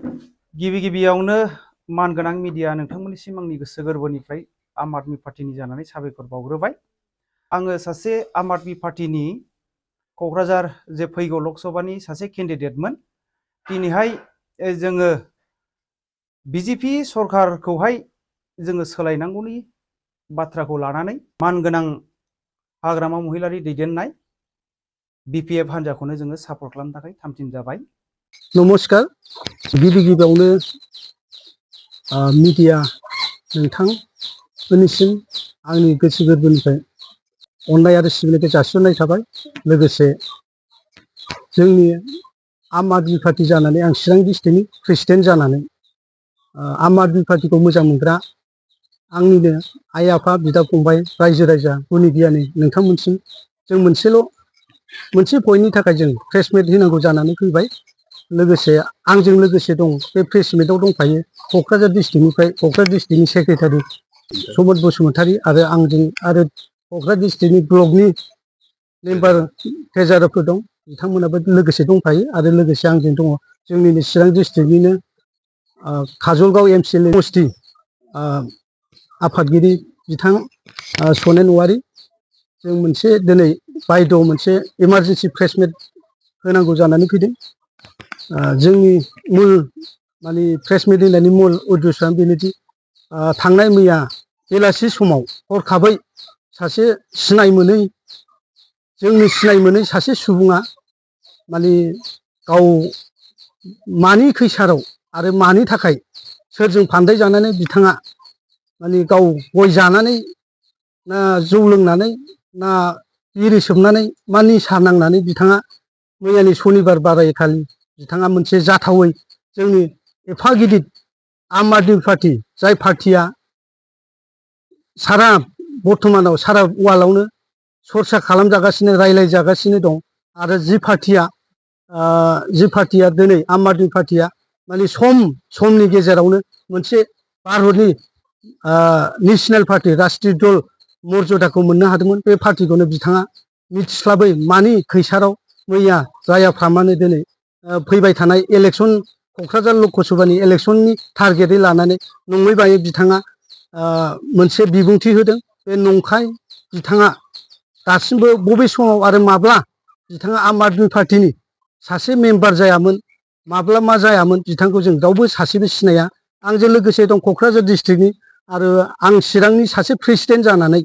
गिबि गिबियावनो मानगोनां मिडिया नोंथांमोननिसिम आंनि गोसो गोरबोनिफ्राय आम आदमी पार्टीनि जानानै साबायखर बावग्रोबाय। आङो सासे आम आदमी पार्टीनि क'क्राझार जे फैगौ लकसभानि सासे केन्डिडेटमोन। दिनैहाय जोङो बिजेपि सरकारखौहाय जोङो सोलायनांगौनि बाथ्राखौ लानानै मानगोनां हाग्रामा महिलारि दैदेननाय बिपिएफ हान्जाखौनो जोङो सापर्ट खालामनो थाखाय थामथिम जाबाय। नमस्कार। गिबि गिबियावनो मिडिया नोंथांमोननिसिम आंनि गोसो गोरबोनिफ्राय अननाय आरो सिबिनायखौ जासिहरनाय थाबाय। लोगोसे जोंनि आम आदमी पार्टी जानानै आं चिरां डिस्ट्रिक्टनि प्रेसिडेन्ट जानानै आम आदमी पार्टीखौ मोजां मोनग्रा आंनिनो आइ आफा बिदा फंबाय रायजो राजा गुनि गियानि नोंथांमोनसिम जों मोनसे पइन्टनि थाखाय जों प्रेस मिट होनांगौ जानानै फैबाय। लोगोसे आंजों लोगोसे दं बे प्रेस मिटआव दंफायो क'क्राझार डिस्ट्रिक्टनिफ्राय क'क्राझार डिस्ट्रिक्टनि सेक्रेटारि समद बसुमतारी आरो आंजों आरो क'क्राझार डिस्ट्रिक्टनि ब्लकनि मेम्बार ट्रेजारारफोर दं, बिथांमोनाबो लोगोसे दंफायो। आरो लोगोसे आंजों दङ जोंनिनो चिरां डिस्ट्रिक्टनिनो काजलगाव एमसिएलए समस्ति आफादगिरि बिथां सनेन औवारी। जों मोनसे दिनै बायद'आव मोनसे इमारजेन्सि प्रेस मिट होनांगौ जानानै फैदों। जोंनि मुल प्रेस मिट होनायनि मुल उद्देश्यआनो बेनोदि थांनाय मैया बेलासि समाव हरखाबै सासे सिनाय मोनै सासे सुबुङा गाव मानि खैसाराव आरो मानि थाखाय सोरजों फान्दाय जानानै बिथाङा गाव गय जानानै ना जौ लोंनानै ना बिरि सोबनानै मा निसा नांनानै बिथाङा मैयानि सनिबार बारायखालि बिथाङा मोनसे जाथावै जोंनि एफा गिदिर आम आदमी पार्टी जाय पार्टीया सारा बर्थमानाव सारा वार्ल्डआवनो सरसा खालामजागासिनो रायलायजागासिनो दं। आरो जि पार्टीया दिनै आम आदमी पार्टीया समनि गेजेरावनो मोनसे भारतनि नेशनेल पार्टी राष्ट्रीय दल मर्यादाखौ मोननो हादोंमोन। बे पार्टीखौनो बिथाङा मिथिस्लाबै मानि खैसाराव मैया जायाफ्रामानो दिनै फैबाय थानाय इलेक्सन क'क्राझार लकसभानि इलेक्सननि टारगेटै लानानै नङै बायै बिथाङा मोनसे बिबुंथि होदों। बे नंखाय। बिथाङा दासिमबो बबे समाव आरो माब्ला बिथाङा आम आदमी पार्टीनि सासे मेम्बार जायामोन, माब्ला मा जायामोन बिथांखौ जों रावबो सासेबो सिनाया। आंजों लोगोसे दं क'क्राझार डिस्ट्रिक्टनि आरो आं चिरांनि सासे प्रेसिडेन्ट जानानै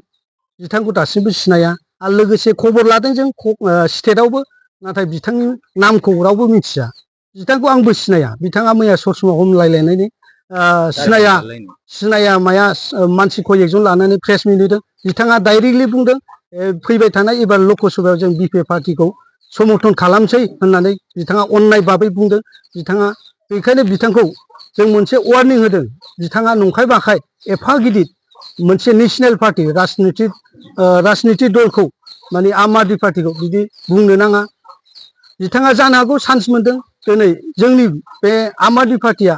बिथांखौ दासिमबो सिनाया। आरो लोगोसे खबर लादों जों स्टेटआवबो, नाथाय बिथांनि नामखौ रावबो मिथिया। बिथांखौ आंबो सिनाया। बिथाङा मैया ससमा हमलायलायनानै सिनाया माया मानसि खय एकजन लानानै प्रेस मिट होदों। बिथाङा डाइरेक्टलि बुंदों फैबाय थानाय एबार लकसभायाव जों बिपिएफ पार्टीखौ समर्थन खालामसै होननानै बिथाङा अननाय भाबै बुंदों। बेखायनो बिथांखौ जों मोनसे वार्निं होदों। बिथाङा नंखाय बाखाय एफा गिदिर मोनसे नेशनेल पार्टी राजनितिक दलखौ आम आदमी पार्टीखौ बिदि बुंनो नाङा। बिथाङा जानो हागौ चान्स मोनदों। दिनै जोंनि बे आम आदमी पार्टीया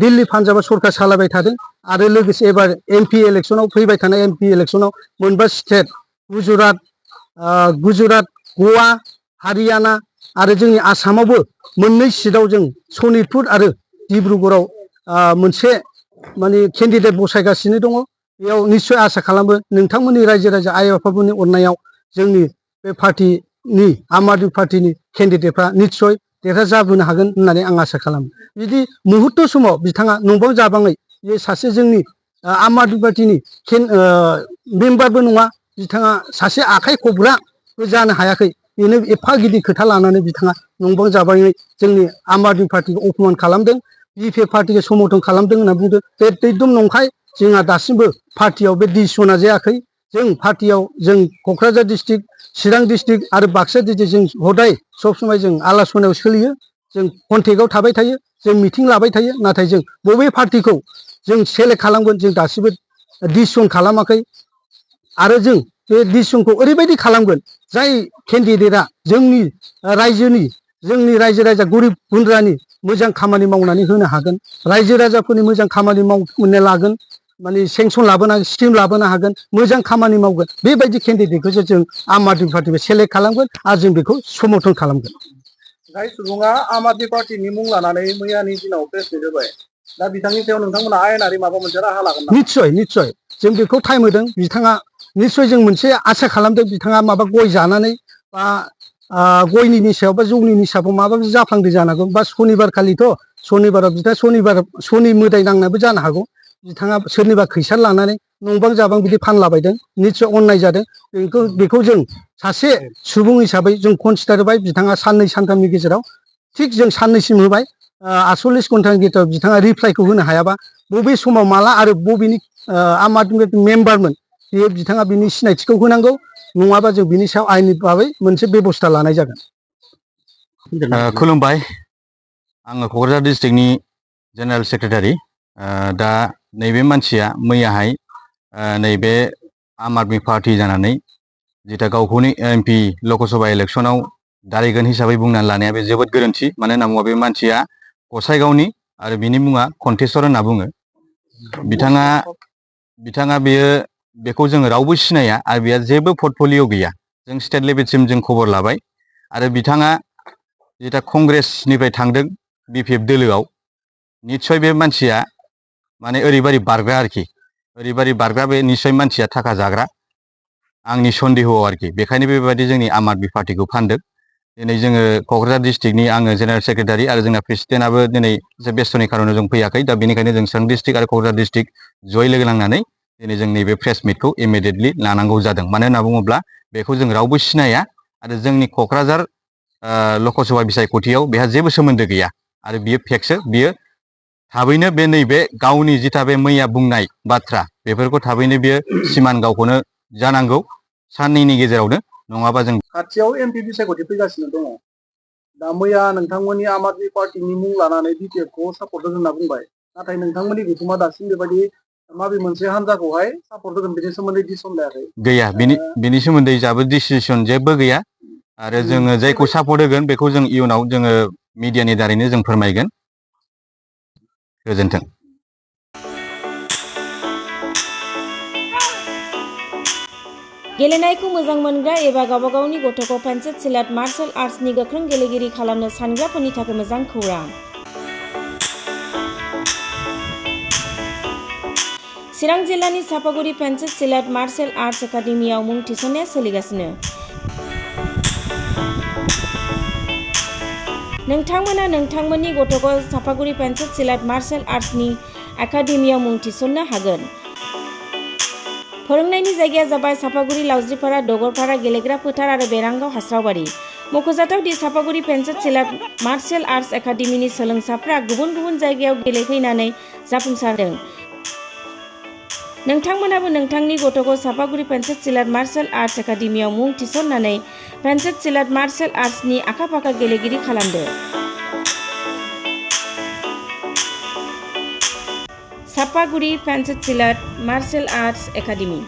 दिल्ली पान्जाबाव सरकार सालायबाय थादों। आरो लोगोसे एबार एमपि इलेक्सनाव फैबाय थानाय एमपि इलेक्सनाव मोनबा स्टेट गुजरात, गवा, हारियाना आरो जोंनि आसामावबो मोननै सिटआव जों सनितपुर आरो डिब्रुगड़आव मोनसे केन्डिडेट बसायगासिनो दङ। बेयाव निस्सय आसा खालामो नोंथांमोननि रायजो राजा आइ आफाफोरनि अननायाव जोंनि बे पार्टीनि आम आदमी पार्टीनि केन्डिडेटफ्रा निस्सय देरहाजाबोनो हागोन होननानै आं आसा खालामो। बिदि मुहुर्त समाव बिथाङा नंबां जाबाङै बे सासे जोंनि आम आदमी पार्टीनि मेम्बारबो नङा। बिथाङा सासे आखाइ खबग्राबो जानो हायाखै। बेनो एफा गिदिर खोथा लानानै बिथाङा नंबां जाबाङै जोंनि आम आदमी पार्टीखौ अपमान खालामदों, बिपिएफ पार्टीखौ समर्थन खालामदों होनना बुंदों। बे एकदम नंखाय। जोंहा दासिमबो पार्टीयाव बे डिसिसना जायाखै। जों पार्टीयाव जों क'क्राझार डिस्ट्रिक्ट, चिरां डिस्ट्रिक्ट आरो बाक्सा डिस्ट्रिक्ट जों हदाय सब समाय जों आलासनायाव सोलियो। जों कन्टेक्टआव थाबाय थायो, जों मिटिं लाबाय थायो। नाथाय जों बबे पार्टीखौ जों सेलेक्ट खालामगोन जों दासिमबो डिसिसन खालामाखै। आरो जों बे डिसिसनखौ ओरैबायदि खालामगोन जाय केन्डिडेटआ जोंनि रायजो राजा गरिब गुन्द्रानि मोजां खामानि मावनानै होनो हागोन, रायजो राजाफोरनि मोजां खामानि मावनो लागोन, सेंसन लाबोनो हागोन, स्किम लाबोनो हागोन, मोजां खामानि मावगोन। बेबायदि केन्डिडेटखौसो जों आम आदमी पार्टीखौ सेलेक्ट खालामगोन आरो जों बेखौ समर्थन खालामगोन। जाय सुबुङा आम आदमि पार्टीनि मुं लानानै मैयानि दिनाव प्रेस मिट होबाय दा बिथांनि सायाव नोंथांमोना आयेनारि माबा मोनसे राहा लागोन नामा? निस्सय निस्सय जों बेखौ टाइम होदों बिथाङा निस्सय जों मोनसे आसा खालामदों बिथाङा माबा गय जानानै बा गयनि निसायाव बा जौनि निसायाव माबा जाफ्लांदों जानो हागौ बा सनिबार खालिथ' सनिबाराव बिथाङा सनि मोदाय नांनायबो जानो हागौ बिथाङा सोरनिबा खैसार लानानै नंबां जाबां बिदि फानलाबायदों निस्सय अननाय जादों बेखौ जों सासे सुबुं हिसाबै जों कनसिडार होबाय बिथाङा साननै सानथामनि गेजेराव थिग जों साननैसिम होबाय 48 घन्टानि गेजेराव बिथाङा रिप्लाइखौ होनो हायाबा बबे समाव माला आरो बबेनि आम आदमि मेम्बारमोन बेयो बिथाङा बिनि सिनायथिखौ होनांगौ नङाबा जों बिनि सायाव आयेननि बागै मोनसे बेबस्था लानाय जागोन। खुलुमबाय आङो क'क्राझार डिस्ट्रिक्टनि जेनेरेल सेक्रेटारि दा नैबे मानसिया मैयाहाय नैबे आम आदमि पार्टी जानानै जिथा गावखौनो एमपि लकसभा इलेक्सनाव दारायगोन हिसाबै बुंनानै लानाया बे जोबोद गोरोन्थि मानो होनना बुङोबा बे मानसिया गसाइगावनि आरो बिनि मुङा कन्टेस्टर होनना बुङो बिथाङा बेखौ जोङो रावबो सिनाया आरो बेहा जेबो पर्टफलिय' गैया जों स्टेट लेभेलसिम जों खबर लाबाय आरो बिथाङा जिथा कंग्रेसनिफ्राय थांदों बिपिएफ दोलोआव निस्सय बे मानसिया माने ओरैबायदि बारग्रा आरोखि ओरैबायदि बारग्रा बे निस्सय मानसिया थाखा जाग्रा आंनि सन्देहआव आरोखि बेखायनो बेबायदि जोंनि आम आदमि पार्टीखौ फानदों दिनै जोङो क'क्राझार डिस्ट्रिक्टनि आङो जेनेरेल सेक्रेटारि आरो जोंना प्रेसिडेन्टआबो दिनै एसे बेस्थ'नि खारनाव जों फैयाखै दा बेनिखायनो जों चिरां डिस्ट्रिक्ट आरो क'क्राझार डिस्ट्रिक्ट जयै लोगो नांनानै दिनै जों नैबे प्रेस मिटखौ इमिडियेटलि लानांगौ जादों मानो होनना बुङोब्ला बेखौ जों रावबो सिनाया आरो जोंनि क'क्राझार लकसभा बिसायख'थियाव बेहा जेबो सोमोन्दो गैया आरो बियो फेकसो बियो थाबैनो बे नैबे गावनि जिथा बे मैया बुंनाय बाथ्रा बेफोरखौ थाबैनो बियो सिमान गावखौनो जानांगौ साननैनि गेजेरावनो नङाबा जों खाथियाव एमपि बिसायख'थि फैगासिनो दङ दा मैया नोंथांमोननि आम आदमि पार्टीनि मुं लानानै बिपिएफखौ सापर्ट होगोन होनना बुंबाय नाथाय नोंथांमोननि बिथुमा दासिम बेबायदि माबे मोनसे हान्जाखौहाय सापर्ट होगोन बेनि सोमोन्दै डिसिसन लायाखै गैया बिनि सोमोन्दै जाबो डिसिसन जेबो गैया आरो जोङो जायखौ सापर्ट होगोन बेखौ जों इयुनाव जोङो मिडियानि दारैनो जों फोरमायगोन गोजोन्थों। गेलेनायखौ मोजां मोनग्रा एबा गावबा गावनि गथ'खौ पेन्सिल सिलाट मार्शल आर्ट्सनि गोख्रों गेलेगिरि खालामनो सानग्राफोरनि थाखाय मोजां खौरां। चिरां जिल्लानि सापागुरि पेन्सिल सिलाट मार्शल आर्ट्स एकाडेमियाव मुं थिसननाया सोलिगासिनो। नोंथांमोना नोंथांमोननि गथ'खौ सापागुरि पेन्सिल सिलाट मार्शल आर्ट्सनि एकाडेमियाव मुं थिसननो हागोन। फोरोंनायनि जायगाया जाबाय सापागुरि लावज्रिपारा दगरपारा गेलेग्रा फोथार आरो बेरांगाव हास्रावबारि। मख'जाथाव दि सापागुरि पेन्सिल सिलाट मार्शल आर्ट्स एकाडेमिनि सोलोंसाफ्रा गुबुन गुबुन जायगायाव गेलेहैनानै जाफुंसारदों। नोंथांमोनाबो नोंथांनि गथ'खौ सापागुरि पेन्सिल सिलाट मार्शल आर्ट्स एकाडेमियाव मुं थिसननानै पेन्सिल सिलाट मार्शल आर्ट्सनि आखा-फाखा गेलेगिरि खालामदो। Sapaguri pencil सिलाट martial arts academy.